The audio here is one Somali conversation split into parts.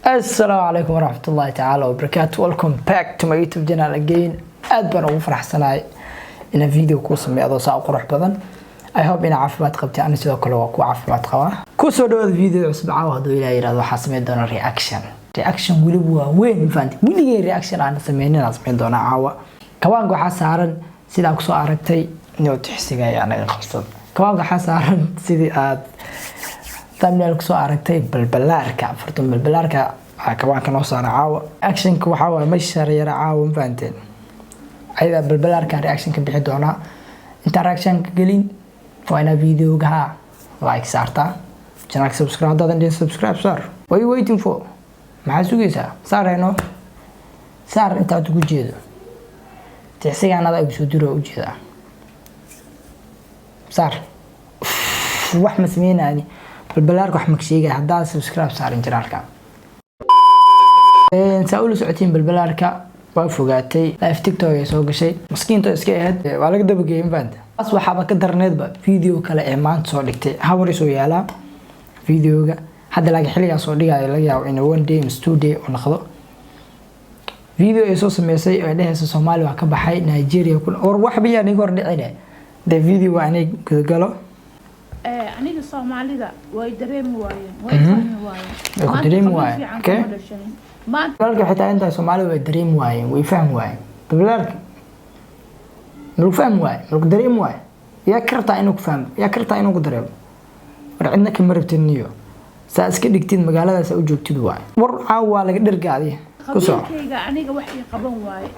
Assalaamu calaykum waraxmatullaahi tacaala wabarakaatu. Welcome back to my YouTube channel again. Aad baan ugu faraxsanahay inaan video kuu sameeyo adoo saa u qurux badan. I hope inaa caafimaad qabtay. Ani sidoo kale waa ku caafimaad qabaa. Kusoo dhawaada video cusub. Caawa, hadduu Ilaah yiraahdo, waxaa sameyn doona reaction. Reaction weliba waa weyn, fahanti? Weligay reaction aan sameynin aan sameyn doonaa caawa. Kawaanka waxaa saaran, sidaan kusoo aragtay inuu tixsiga ayaa naga qabsad. Kawaanka waxaa saaran, sidii aad thumbnail kusoo aragtay, Balbalaarka Fartuun. Balbalaarka waxaa kawaanka noo saara caawa. Actionka waxaa waaye ma yara caawa, ma fahanteen? Ayada Balbalaarka reaction ka bixi doonaa. Intaan reaction ka gelin, waa inaa videoga like saartaa, channelka subscribe haddaadan dhihin subscribe saar. What are you waiting for? Maxaa sugaysaa? Saarayno, saar intaad ugu jeedo. Tixsigaan adaa igu soo diro ujeedaa. Saar. Wax ma sameynayni, Balbalaarka wax maka sheegaya haddaad subscribe saarin channelka. Saa ula socotiin, Balbalaarka waa fogaatay. Live TikTok ay soo gashay, maskiinto iska ahayd, waa laga dabageeyay, mafahanta? Taas waxaaba ka darneedba video kale ee maanta soo dhigtay. Hawar soo yaalaa videoga hadda, laakiin xilligaa soo dhigayo laga yaabo in one day mise 2 day oo noqdo. Video ay soo sameysay ay dhehaysa Soomaali waa ka baxay, Nigeria ku war waxba yaa niga hor dhicine dee. Video waa inay gudagalo. Aniga Soomaalida way dareemi waayeen, way fahmi waayeen. Way ku Maanta dareemi qabiil waayeen, fiican okay. kuma dhashanin. Maanta Balka xitaa intaa Soomaalida way dareemi waayeen, way fahmi waayeen. Balbalaalka malagu fahmi waaye, malagu dareemi waaye. Yaa ka rabtaa inuu ku fahmo? Yaa ka rabtaa inuu ku dareemo? War cidna kama rabtid niyo. Saa iska dhigtid, magaaladaas u joogtid waaye. War caawa waa laga dhergaadi ku soco. Qabiilkayga aniga wax ii qaban waaye.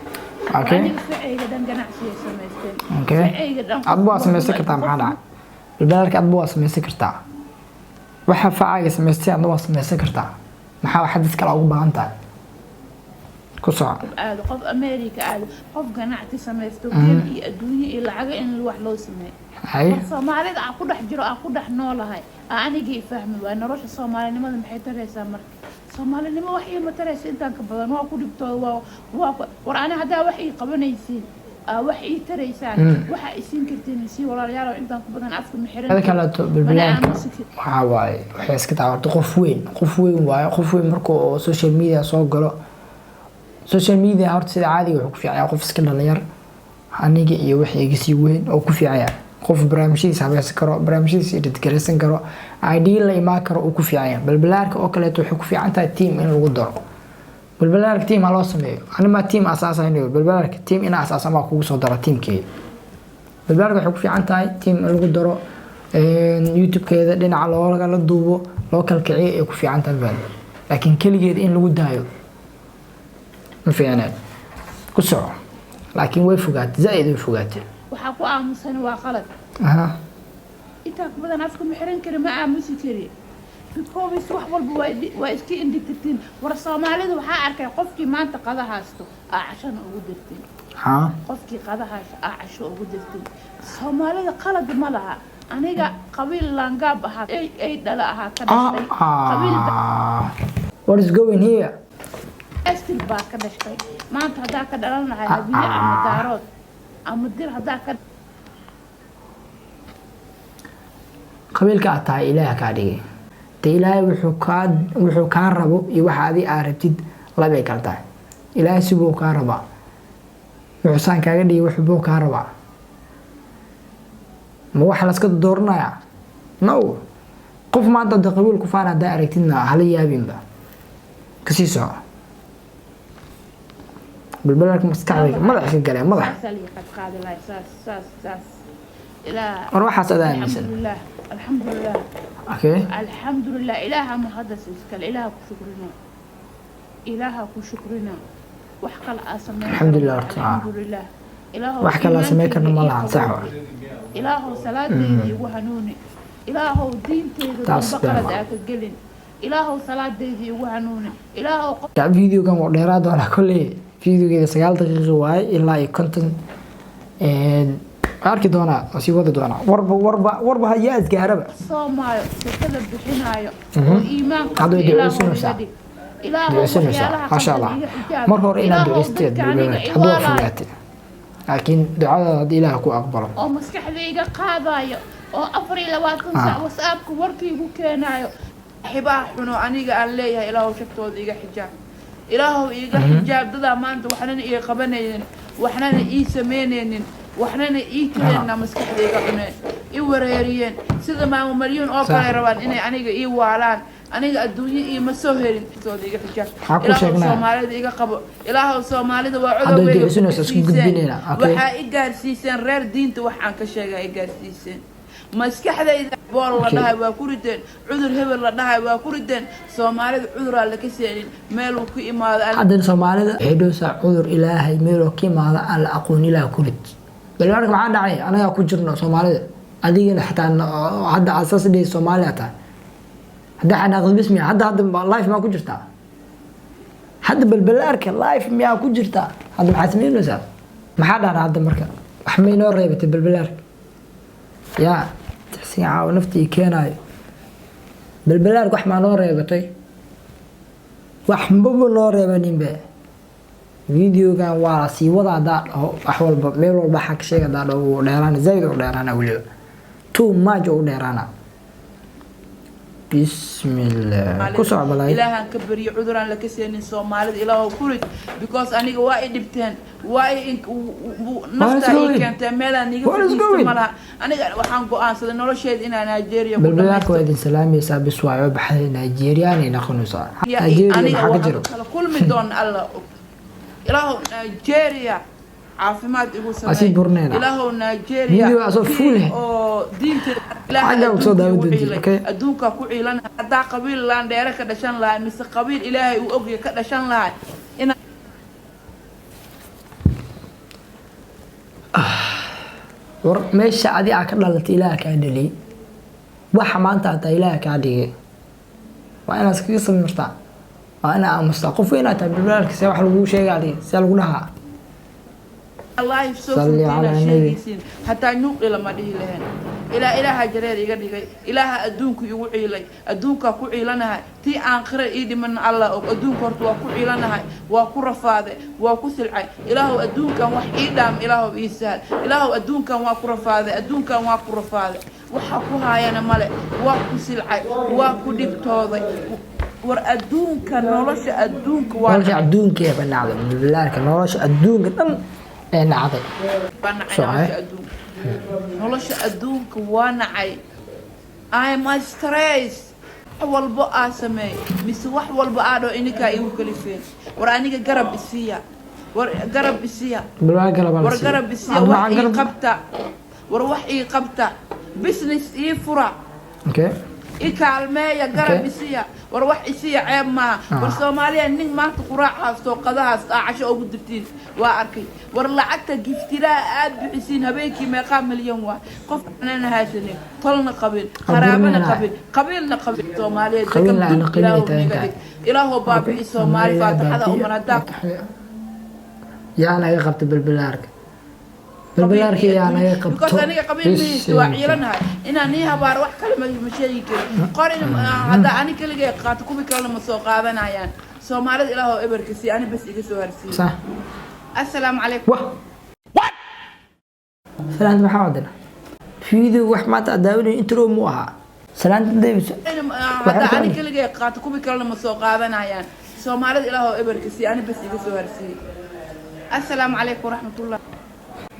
Aniga ficayga dhan ganacsigay samaysteen. Ficayga dhan. Adba waa samaysan kartaa. Maxaa dhacay, Balbalaalka? Adba waa samaysan kartaa. Waxa facaaga samaystay adna waa samaysan kartaa. Maxaa waxa dad kale ugu baahan tahay? Ku soco. Aado qof America, aado qof ganacsi samaysto, geel iyo adduunyo iyo lacago in wax loo sameeyo. Hay. War Soomaalida aan ku dhex jiro, aan ku dhex noolahay, aa anigii fahmi waay. Nolosha Soomaalinimada maxay taraysaa? Marka Soomaalinimo wax iima taraysa intaan ka badan. Waa ku dhibtooda, waa war ani haddaa wax ii qabanaysiin, aa wax ii taraysaan, waxa isiin kartiin sii, walaalayaal. Intaan ka badan afka ma xiran Ada karo. Kaleeto Mana Balbalaarka aamusi karo. Waxaa waaye waxay iska tahay horta qof weyn. Qof weyn waaye. Qof weyn markuu oo social media soo galo, social media horta sida caadiga wuxuu ku fiican yahay qof iska dhalinyar, aniga iyo wixii iga sii weyn oo ku fiican yahay. Qof barnaamijyadiisa habaysan karo, barnaamijyadiisa edit garaysan karo, idea la imaan karo uu ku fiican yahay. Balbalaarka oo kaleeto waxay ku fiican tahay team in lagu daro. Balbalaarka team ha loo sameeyo. Anima team asaasaynayo Balbalaarka team ina asaasa maa kugu soo dara teamkeeda. Balbalaarka waxay ku fiican tahay team in lagu daro, YouTube-keeda dhinaca loogala duubo, loo kala kiciyo ay ku fiican tahay baan. Laakiin keligeed in lagu daayo ma fiicneen. Ku soco. Laakiin way fogaatay, zaaid way fogaatay. Waxaa ku aamusan waa qalad. Intaa ka badan afka ma xiran kari, ma aamusi kari, because wax walba waa iska indhitirtiin. War Soomaalida waxaa arkay qofkii maanta qada haysto aa cashana ugu dirtiin. Qofkii qada haysto aa casho ugu dirtiin. Soomaalida qalad ma laha. Aniga qabiil laangaab ahaa ay dhala ahaa ka dhashay, qabiil What is going here? Estil baa ka dhashtay. Maanta haddaa ka dhalan lahay Habiye ama Daarood ama Dir haddaa ka Qabiilka aad tahay Ilaah kaa dhigay de. Ilaahay wuxuu kaa rabo iyo waxa adi aa rabtid labay kala tahay. Ilaahay sibuu kaa rabaa, wuxuu saan kaaga dhigay, wuxuu kaa rabaa. Ma waxa laska dooranaya? No. Qof maanta de qabiil ku faan haddaa aragtidna, hala yaabinba. Kasii soco. Balbalarka maskaxda madaxa ka galee madax. Saasaa lii qad qaadi lahay, saas saas saas ilaa. War waxaas adaa aaminsan. Alxamdulilah, alxamdulilah. Alxamdulilah, Ilaaha muqadas iskale. Ilaaha ku shukrina, Ilaaha ku shukrina. Wax kale aa sameyn karo. Alxamdulilah horta, ah. Alxamdulilah. Ilaahow Wax kale aan sameyn karno ma iimaankayga lahan, ii sax qabooji. Ilaahow salaadeyda igu hanuuni. Ilaahow diinteyda Taas dambe qalad been aa ka gelin. Ilaahow salaadeyda igu hanuuni. Ilaahow qof Videogan waa dheeraad doonaa kolley. Videogeeda 9 daqiiqo waaye ilaa iyo 50. Waa arki doonaa, waa sii wadi doonaa. Warba warba warba hayaa isgaaraba. Soomaayo, sakada bixinaayo oo iimaan Hadda way qabto, Ilaahow duceysanaysaa. iga dhig. Ilaahow Duceysanaysaa. waxyaalaha Maasha qaldan Allah. iga xijaab. Mar hore inaad Ilaahow duceysteed dadka aniga hadda waa iwaalaayo fogaatay, laakiin ducadaada haddii Ilaah ku aqbalo. oo maskaxdayga qaadayo oo 24 saac WhatsAppka warkaygu keenaayo. Saaxiibaha xuno aniga aan leeyahay, Ilaahow shartooda iga xijaab, Ilaahow iiga xijaab. Dadaa maanta waxnana ii qabanaynin, waxnana ii samaynaynin, waxnana ii tareenna, maskaxda iga cuneen, i wareeriyeen, sida Maamo Malyuun oo kale rabaan inay aniga ii waalaan. Aniga adduunyo iima soo helin. Tooda iga xijaab. Maxaa ku Ilaahow sheegnaa? Soomaalida iga qabo. Ilaahow Soomaalida waa Hadday codowgayga duceysanayso, isku gudbinayna, okay. Waxaa i gaarsiiseen reer diinta wax aan ka sheega i gaarsiiseen. Maskaxdayda bool la dhahay waa ku rideen, cudur hebel la dhahay waa ku rideen. Soomaalida cuduraa laka seenin meeluu ku imaado Haddana Soomaalida waxay dhowsaa cudur Ilaahay meeloo ka imaada aan la aqoon Ilaah ku rid. Bal marka maxaa dhacay? Anagaa ku jirno Soomaalida, adigana xataa hadda asaas dhihi Soomaaliya tahay. Hadda xanaaqda bis miya? Hadda live maa ku jirtaa hadda? Balbalaarka live miyaa ku jirtaa hadda? Maxaad samaynaysaa? Maxaa dhahna hadda? Marka wax may noo reebatay balbalaarka yaa tixsiga caawa naftii keenaayo. Balbalaarka wax maa noo reebatay? Wax maba noo reebaninbe. Videogan waa la sii wada haddaa dhaho, wax walba meel walba waxaan ka sheega haddaa dhaho, wuu dheeraana, zaid u dheeraana, weliba too much u dheeraana. Bismillah, ku soco balay. Ilaahaan ka baryo cuduraan laka seenin Soomaalida Ilaahow ku rid, because aniga waa i dhibteen, waa i naftaa ii going? keenteen meelaan iga What is fadhiisto going? malaha. Aniga waxaan go-aansaday nolosheeda inaan Nigeria ku Balbalaarka waa dhamaysto. idin salaamaysaa bis waayo, baxday Nigerian ay noqonaysaa. Nigeria Aniga maxaa ka waxaan jiro? kala kulmi doona Alla og. Ilaahow Nigeria caafimaad igu Asii samee. burneyna. Ilaahow Nigeria Video asoo full eh. oo diinta Ilaaha Xagga kusoo adduunka daawan igu doontiin, ciilay. okay? Adduunka ku ciilan haddaa qabiil laandheere ka dhashan lahay mise qabiil Ilaahay uu ogya ka dhashan lahay ina War meesha adi aa ka dhalatay Ilaah kaa dhaliyay, waxa maanta hataa Ilaah kaa dhigay, waa inaad iskaga samirtaa, waa inaa aamustaa. Qof weyn aad tahay, balbalaalka see wax laguu sheega adiga, see lagu dhahaa? Live soo Salli furtiina calaa nabi. sheegaysiin hataa nuuqi lama dhihi lahayn. Ilaa Ilaaha jareer iga dhigay, Ilaaha adduunku igu ciilay, adduunkaa ku ciilanahay. Tii aakhira ii dhiman Allah og. Adduunka horta waa ku ciilanahay, waa ku rafaaday, waa ku silcay. Ilaahow adduunkan wax ii dhaam, Ilaahow ii sahal. Ilaahow adduunkan waa ku rafaaday, adduunkan waa ku rafaaday, waxa ku haayana male, waa ku silcay, waa ku dhibtooday. War adduunka, nolosha adduunka waa Nolosha adduunka ee nacday balbalaalka, nolosha adduunka dhan ee nacday. Waa nacay. Soo Nolosha adduunka, nolosha adduunka waa nacay. I'm a stress. Wax walbo aa sameey mise wax walbo aa dhaho ininkaa igu kalifeen. War aniga garab isiiya, war garab isiiya. Balbalaal garab War garab isiiya, wax ii qabta, war wax ii qabta, business ii fura, i kaalmeeya, garab isiiya, war wax isiiya, ceeb maaha. War Soomaaliya, nin maanta quraac haasto, qadahaas aa casho ugu dirtiin waa arkay. War lacagta giftiraha aad bixisiin habeenkii meeqaa milyan waa? Qof aanan haysanin, tolna qabin, qaraabana qabin, qabiilna qabin, Soomaaliyeed Qabiilna aan degan qabin ay Ilaahow tahay naga intaa. dhig. Ilaahow baabi'i Soomaali, faataxada umar haddaa. Yaa naga qabta balbalaarka? Balbalaarka yaa naga qabto? Because aniga qabiil mihiis waa ciilanahay inaan nii habaar, wax kale ma sheegi karin. Qorin haddaa ani keligay qaato, kuwi kalena ma soo qaadanayaan. Soomaalida Ilaahoo eberka sii, ani bas iga soo harsiiye. Assalaamu calaykum. Wah, salaanta maxaa wadana? Video wax maanta aad daawanayo intro mu ahaa salaanta Davis. Haddaa ani keligay qaato, kuwi kalena ma soo qaadanayaan. Soomaalida Ilaahoo eberka sii, ani bas iga soo harsiiye. Assalaamu calaykum waraxmatullah.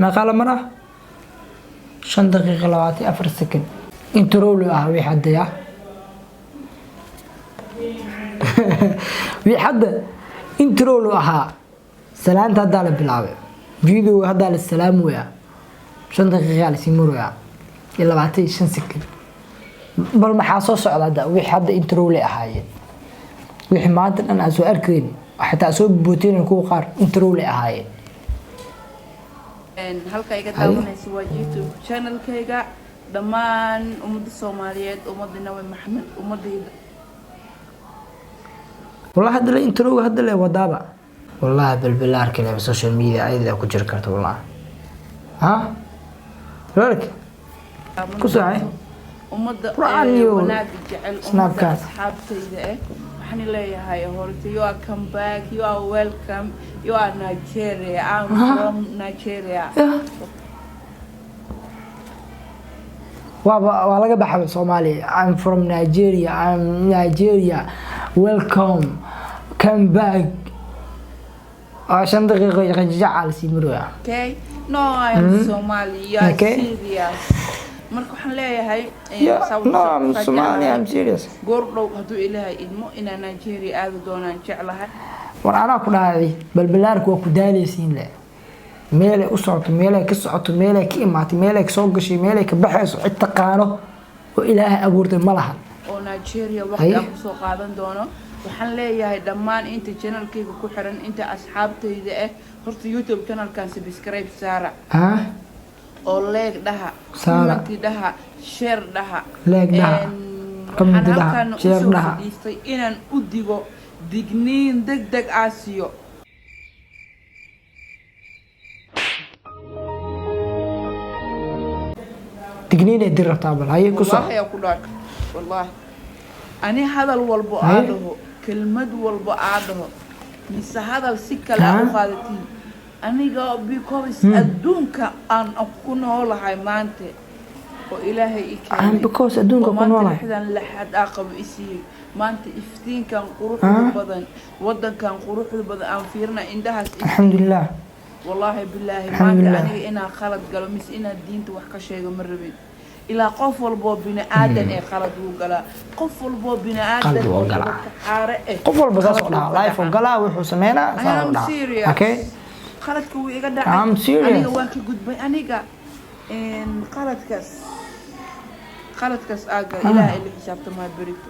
Meeqaa la maraa? 5 daqiiqo 24 second intro lu ah. Wixii hadda ya wixii hadda intro lu ahaa, salaanta haddaa la bilaabay, video haddaa la salaamoyaa, 5 daqiiqaa lasii marayaa iyo 25 second. Bal maxaa soo socda hadda? Wixii hadda intro le ahaayeen, wixii maanta dhan aan soo arkayn, xataa soo booteen kuwa qaar, intro le ahaayeen. Halka iga daawanaysa waa YouTube channelkayga. Dhammaan ummadda Soomaaliyeed, ummadda Nabi Maxamed, ummadayda. والله hadda la introga hadda le wadaaba. Wallahi balbalaarka le social media ayada ku jiri karta wallahi. Ha walaalka ku socay. Ummadda Qur'aan iyo wanaaga jecel, ummadda Snapchat. asxaabtayda waxaan leeyahay horta you are come back, you are welcome, you are Nigeria, I'm from Nigeria. Ya. Waaba waa laga baxaba Soomaaliya. I'm from Nigeria, I'm Nigeria, welcome, come back. Waa 5 daqiiqo qajajaca lasii marooya. Okay, no, I am Somali. Yeah. Serious. Marka waxaan leeyahay Yeah, no, I'm Somali, I'm serious. Goor dhow hadduu Ilaahay idmo inaan Nigeria aadi doonaan jeclahay. War anaa ku dhahday, Balbalaarku waa ku daaleysiin le. Meelay u socoto, meelay ka socoto, meelay ka imaatay, meelay kasoo gashay, meelay ka baxayso, cid taqaano oo Ilaahay abuurtay ma lahan. Oo Nigeria waqti aan kusoo qaadan doono. Waxaan leeyahay dhammaan inta channelkayga ku xiran, inta asxaabtayda ah, horta YouTube channelkan subscribe saara Ha. oo like dhaha, Saara. comment dhaha, share dhaha. Like dhaha, comment Waxaan dhaha, halkan share usoo dhaha. fadhiistay inaan u digo, digniin deg deg ah siiyo. Digniinay dir rabtaa. Bal haye, ku soco. Wallaahi yaa ku dhaarka, wallaahi ani hadal walbo aa Haye. dhaho, kelmad walbo aa dhaho, mise hadal si kale aa u qaadatiin, aniga because adduunka aan ku noolahay maanta oo Ilaahay i keenay Aan because adduunka oo ku maanta noolahay. 60 laxad aa qabo i siiyey, maanta iftiinkan quruxda badan, wadankan quruxda badan aan fiirina, indhahaas i Alxamdulilah. Wallaahi bilaahi, maanta Alxamdulilah. aniga inaan khalad galo mise inaan diinta wax ka sheego ma rabin. Ilaa qof walboo bini aadan ee qalad wuu galaa, qof walboo bini aadan Qalad wuu oo galaa. dabaka xaare eh Qof walba saas qalad u dhahaa. wuu ka Life oo dhacaa. galaa, wuxuu sameynaa I saas am u dhahaa. serious. Okay. Qaladka wuu iga dhacay. I'm serious. Aniga waa ka gudbay aniga. Qaladkaas aaga Ilaahay ila xisaabtamaa berito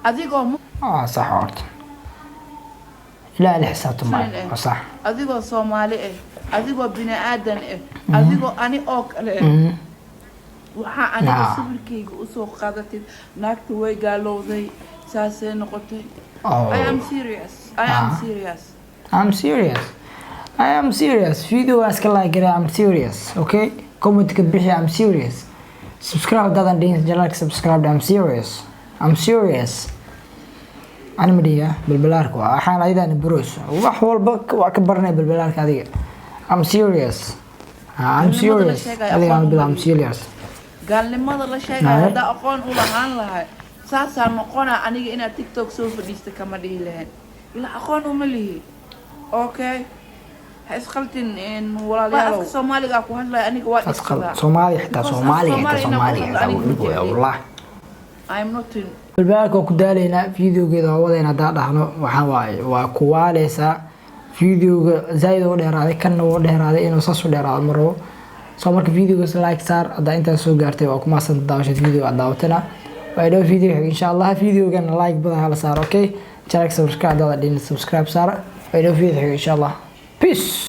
adigoo Ah, sax. Horta Ilaah la xisaabtamaayo. muslim ah, Waa sax. adigoo Soomaali ah, adigoo bini aadan ah, adigoo ani oo kale ah, waxaa aniga sawirkayga usoo qaadatid naagta way gaalowday, saasay noqotay. Oh. I am serious, I am serious. I'm serious. I am serious. Video waa iska like garee, I'm serious. Okay? Comment ka bixi, I'm serious. Subscribe haddaadan dhihin channelka, subscribe. I'm serious. I'm serious. Ani ma dhihiya, Balbalaarka waa waxaan ayadana baroos. Wax walba waa ka baranaya Balbalaarka adiga. I'm serious. Ah, I'm Gaalnimada la serious. sheegaya Adiga aqoon aan bila uma I'm lihi. serious. Gaalnimada la sheegaya Naye. haddaa aqoon u lahaan lahay, saasaa noqona aniga inaad TikTok soo fadhiista kama dhihi lahayn. Ilaa aqoon uma lihi. Okay, ha isqaltin walaalayaalow. Afka Soomaaliga ku hadlaya aniga waa Asqal dhibsadaa. Soomaali xitaa Because af Soomaaliga xitaa Soomaali inaan ku Soomaaliga hadlo xitaa aniga wuu dhibaya ma jecli. wallah. I'm not in Balbalaarka waa ku daalaynaa, videogeeda waa wadayna. Haddaa dhahno waxaa waaye waa ku waaleysaa. Videoga zaaid u dheeraaday, kanna wuu dheeraaday, inuu saas u dheeraado ma rabo. Soo marka videogaas like saar haddaa intaas soo gaartay. Waa ku mahadsan daawashada video aad daawatana. Waa idhow video xiga insha Allah. Videogana like badan hala saaro. Okay, channelka subscribe haddaad dhihin, subscribe saara. Waa idhow video xiga insha Allah. Peace.